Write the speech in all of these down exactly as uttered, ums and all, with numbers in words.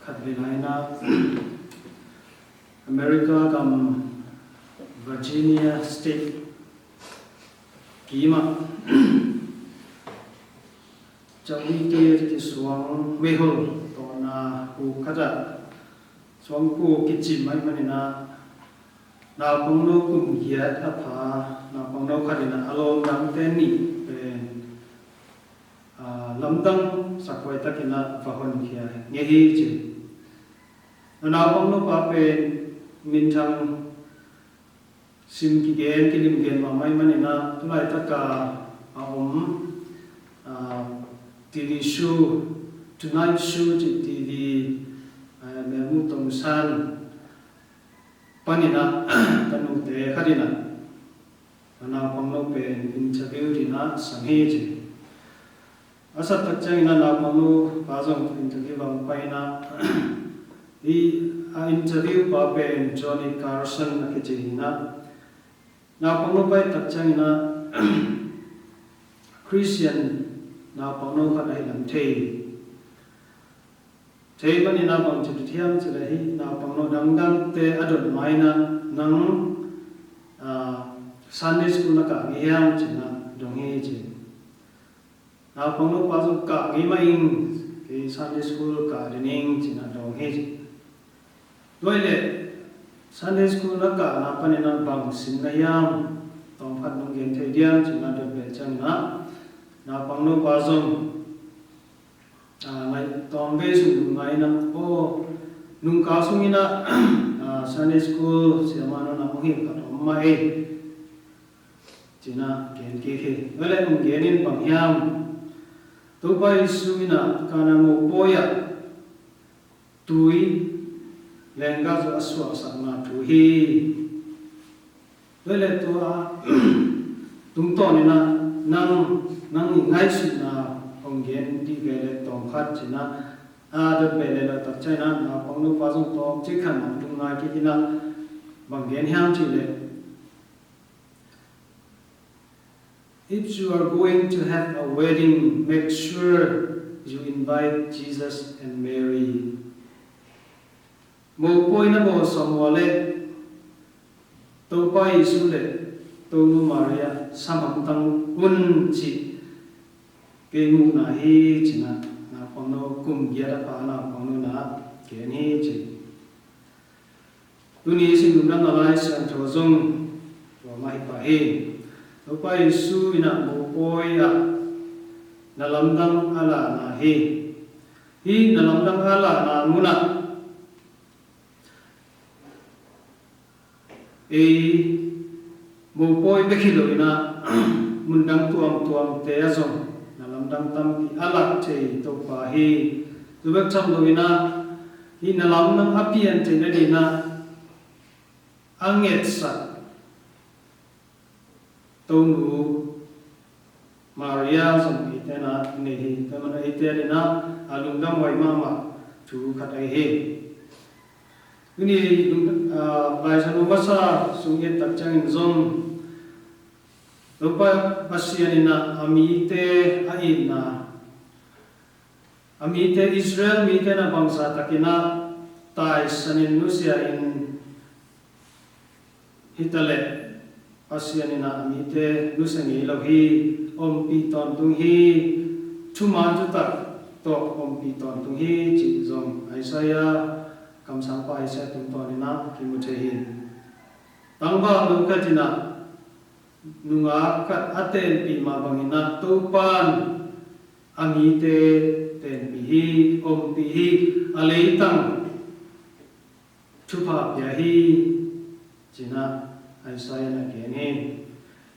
Khat vei lai-in ah America gam Virginia State kimah Chawite kisuang meihol tawhna puk khatah suangpuk kicim ahih manin ah naupangno kum giat a pha naupangno khat in ah a lawm dangte nih pen aa, lamdang sakhuai takin ah va honkhia ngei hi ci. A naupangno pa pen minthang sim kigen kilim gen mahmah ahih manin ah tulaitak a om aa, T V show, Tonight Show ci T V aa, Melmu Tongsan panin ah tanute khat in ah a naupangno pen interview dingin ah sang hi ci. A sat tak ciangin ah naupangno pa zong interview a hong pai in ah hi. A interview pa pen Johnny Carson a kici hi in ah naupangno pai tak ciangin ah Christian naupangno khat ahi lam thei. Thei manin ah bang ci ding hiam cih leh hih naupangno dangdangte a dot ma-in ah nang aa, Sunday school na kah ngei hiam ci-in ah dong hi ci. Naupangno pa zong kah ngei mah ing, kei Sunday school kah ding ing ci-in ah dong hi ci. Tua hi leh Sunday school na kahna panin ah bang sin na hiam, tawmkhat nong gen thei diam ci-in ah dot beh ciangin ah naupangno pa zong aa, ngai tawm vei sung lungngai in ah aw nungkal sungin ah aa, Sunday school siamah nunah hong hilh khat om mah ei ci-in ah gen kik hi. Tua leh hong gen in bang hiam, Topa Jesu in ah Kana mopawi ah tui lenggah zu a suahsakna thu hi. Tua leh tua tungtawnin ah nang nang i ngaihsutna hong gen dih ve leh tawmkhat ci-in ah a dot ve leh lo tak ciangin ah naupangno pa zong tawmcik khat mah lungngai kik in ah bang gen hiam cih leh If you are going to have a wedding, make sure you invite Jesus and Mary. Mopawi na bawl sawm ua leh Topa Jesu le Tonu Maria sam hamtang un cih kei muhna hi ci-in ah naupangno kum giat a pha naupangno in ah gen hi ci. Tuni sim lungdamna Lai Siangtho zong tua mah hi pah hi. Topa Jesu in ah mopawi ah na lamdang a lahna hi. Hih na lamdang a lahna munah ei mopawi bek hi lo-in ah mundang tuamtuamte ah zong na lamdang tampi a lak thei Topa hi. Tua bek tham lo-in ah hih na lamdang a pian theihna dingin ah a ngetsak Tonu Maria zong eite in ah nei hi. Tua manin eite adingin ah a lungdamhuai mahmah thu khat ahi hi. Tuni lung, ah, Lai Siangtho masa sung i et tak ciangin zong Topa Pasian in ah a mite a itna, a mite Israel mite in ah bangzah takin ah taisanin nusia in hi ta leh Pasian in ah a mite nusia ngei lo hi, ompih tawntung hi, thuman thutak tawh ompih tawntung hi cih zong Isaiah, kamsangpa Isaiah tungtawnin ah kimu thei hi. Tangval no khat in ah nungak khat a tenpih mah bangin ah Topa'n a mite tenpih hi, ompih hi, a leitang thupha pia hi ci-in ah Isaiah in ah gen hi.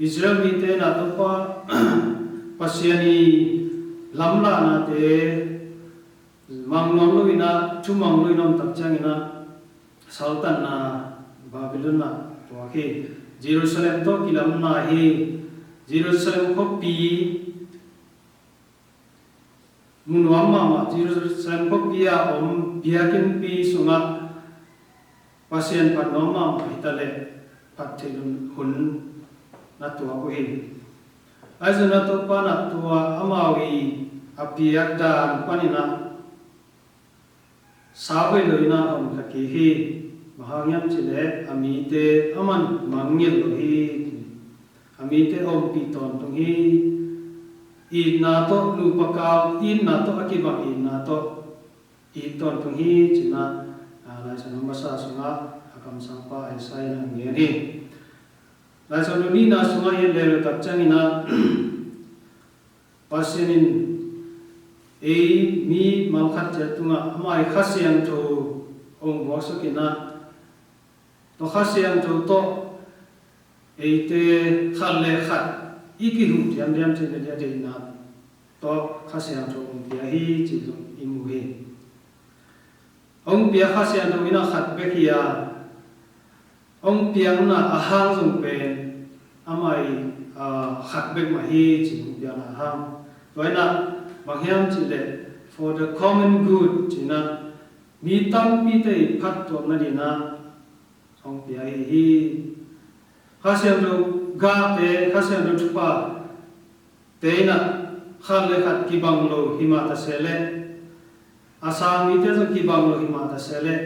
Israel mite in ah Topa Pasian i lamlahnate mang nuam lo-in ah, thumang lo-in ah om tak ciangin ah saltanna Babylon ah tuak hi. Jerusalem tawh kilamna hi. Jerusalem khuapi mu nuam mahmah, Jerusalem khuapi a om biakinnpi sungah Pasian phat nuam mahmah hi ta leh phat theih hun na tuak uh hi. Ahi zongin ah Topa in ah tua amau i a piak dan panin ah Sa vei lo in a om kha kik hi. Bang hang hiam cih leh a mite aman mangngilh lo hi. A mite a ompih tawntung hi. Itna tawh, nupa kau itna tawh a kibang itna tawh it tawntung hi ci-in a, Lai Siangtho masa sungah a kamsangpa Isaiah in a gen hi. Lai Siangtho nihna sungah i et leh tak ciangin a, Pasian in ei mi malkhat ciat tungah ama ii Kha Siangtho hong buaksak in a, tua Kha Siangtho tawh eite khat le khat i kihuh diamdiam cih leh a deihna tawh Kha Siangtho hong pia hi cih zong i mu hi. Hong pia Kha Siangtho in a khat bek hi a, hong piakna a hang zong pen ama ii, aa, khat bek mah hi ci, hong piakna a hang. Tua in a bang hiam cih leh for the common good ci-in a, mi tampite ii phattuamna dingin a hong pia ahi hi. Kha Siangtho gahte, Kha Siangtho thupha te in a khat le khat kibang lo hi mah ta se leh, a sang mite zong kibang lo hi mah ta se leh,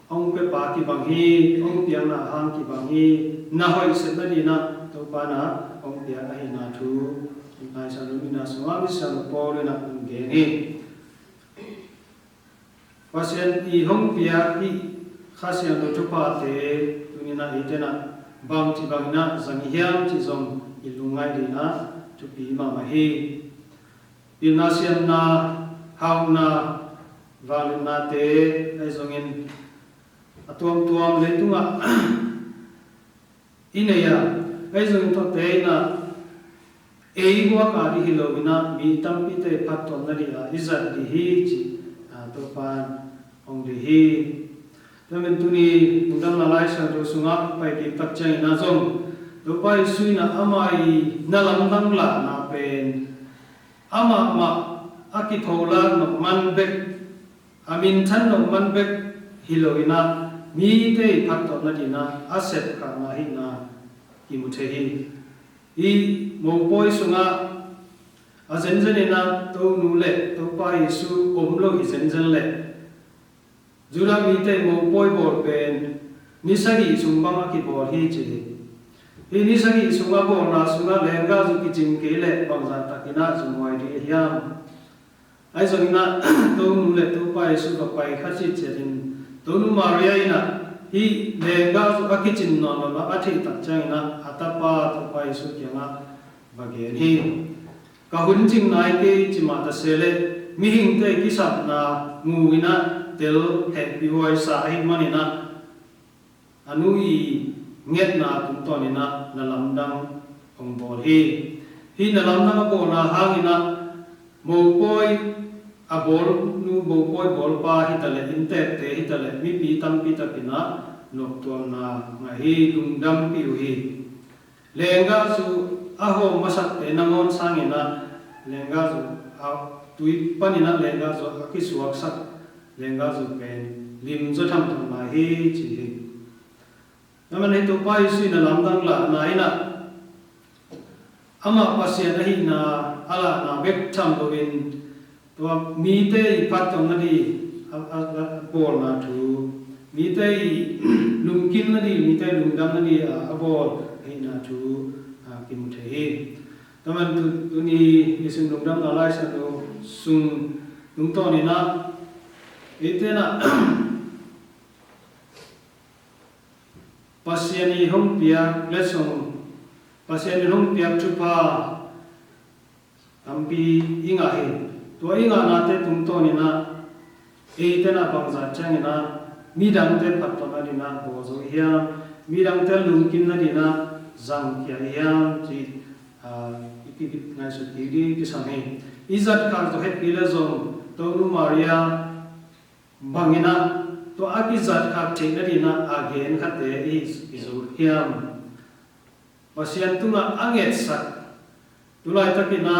hong piapa kibang hi, hong piakna a hang kibang hi. Na hoih sepna dingin a Topa in a hong piak ahihna thu Lai Siangtho nihna sungah Misiangtho Paul in a hong gen hi. Pasian ii hong piak hih Kha Siangtho thuphate tuni-in a eite in a bangci bangin a zang i hiam cih zong i lungngaih dingin a thupi mahmah hi. Pilna siamna, hauhna, vangliatnate ahi zongin a tuamtuam leitungah i nei a, ahi zongin tuate in a ei guak a ding hi lo in a, mi tampite phattuamna ding a i zat ding hi ci, a, Topa in hong deih hi. Tua ahih manin tuni Lungdamna Lai Siangtho sungah pai kik tak ciangin a zong Topa Jesu in a ama ii na lamdang lahna pen amah mah a kipholak nop man bek, a minthan nop man bek hi lo in a, mite ii phattuamna dingin a a sepkhakna ahihna kimu thei hi. Hih mopawi sungah a zenzen in a Tonu le Topa Jesu om lo hi zenzen leh Judah mite mopawi bawl pen ni sagih sung bang a kibawl hi ci hi. Hih ni sagih sung a bawlna sungah lenggahzu kicing kei leh bangzah takin a zumhuai ding a hiam? Ahi zongin a Tonu le Topa Jesu va pai kha cih ciangin Tonu Maria in a hih lenggahzu a kicin nawn lo a a theih tak ciangin a a tapa Topa Jesu kiangah va gen hi. Ka hun cing nai kei ci mah ta se leh mihingte kisapna mu in a tel hehpihhuai sa ahih manin a a nu ii ngetna tungtawnin a na lamdang hong bawl hi. Hih na lamdang a bawlna hangin a mopawi a bawl nu, mopawi bawlpa hi ta leh inntekte hi ta leh mipi tampi takin a noptuamna ngah hi, lungdampih uh hi. Lenggahzu a hawm masakte nangawn sangin a lenggahzu a tui panin a lenggahzu a kisuaksak lenggahzu pen limzaw thamtham lai hi ci hi. Tua manin hih Topa Jesu ii na lamdang lahna in a amah Pasian ahihna a lahna bek tham loin tua mite ii phattuamna ding a, a, a bawlna thu, mite ii lungkimna ding, mite ii lungdamna ding a, a bawl ahihna thu, a, kimu thei hi. Tua manin tu, tuni i sim Lungdamna Lai Siangtho sung tungtawnin a eite in a Pasian ii hong piak letsong, Pasian ii hong piak thupha tampi i ngah hi. Tua i ngahnate tungtawnin a eite in a bangzah ciangin a midangte phattuamna dingin a bawl zo i hiam? Midangte lungkimna dingin a zangkhia i hiam cih, a, i ki, ngaihsut kik ding kisam hi. I zatkhak zawh het kei leh zong Tonu Maria bangin a tua a kizatkhak theihna dingin a a gen khate i, i zo hiam? Pasian tungah a ngetsak, tu laitakin a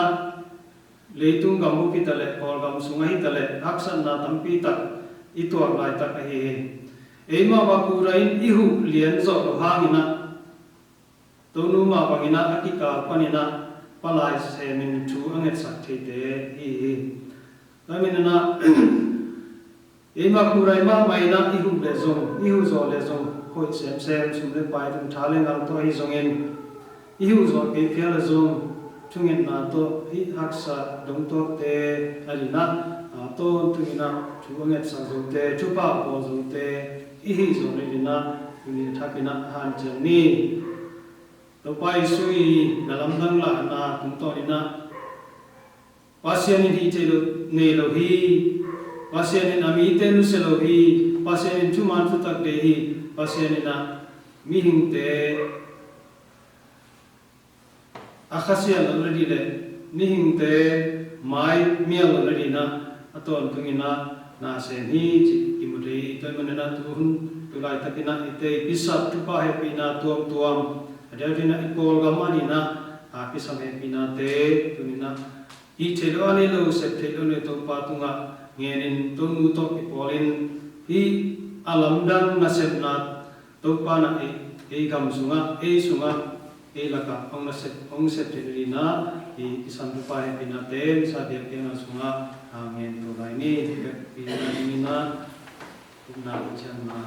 leitung gam uh hi ta leh Kawlgam sungah hi ta leh haksatna tampi tak i tuak laitak ahi hi. Eimah mah kura in i huh lian zawh loh hangin a Tonu mah bangin a a kikal panin a palai semin thu a ngetsak theite i hi hi. Tua manin a Eima kurai mahmah inah i huh le zong, i huh zawh le zong, hoih semsem, sum le pai tung tha le ngal tawh ahi zongin i huh zawh kei phial le zong, thungetna tawh i haksa dongtuakte a dinah, a tawntung inah thu a ngetsak zote, thupha a bawl zote i hih zawh le dinah, tuni thakinah a hanciam ni. Topa Jesu i na lamdang lahna tungtawn inah Pasian in hih thei lo, nei lo hi. Pasian in a mite nusia lo hi. Pasian in thuman thutak deih hi. Pasian in a mihingte a khasiat lo nadih le mihingte mai mial lo nadih inah a tawntung inah na sem hi cih i mu thei hi. Tua ahih manin ah tu hun tu laitakin ah eite i kisap thupha hehpihna tuamtuam, a diakin ah i Kawlgam a dinah a kisam hehpihnate tuni inah hih theih loh a nei lo, sep theih loh a nei Topa tungah ngenin Tonu tawh i pawlin hih a lamdang nasepna Topa na ei, ei gam sungah, ei sungah, ei lakah hong nasep, hong sep theih nadih inah i kisam thupha hehpihnate misa biakpiakna sungah a ngen to lai ni. Hehpihna ding inah upna cianna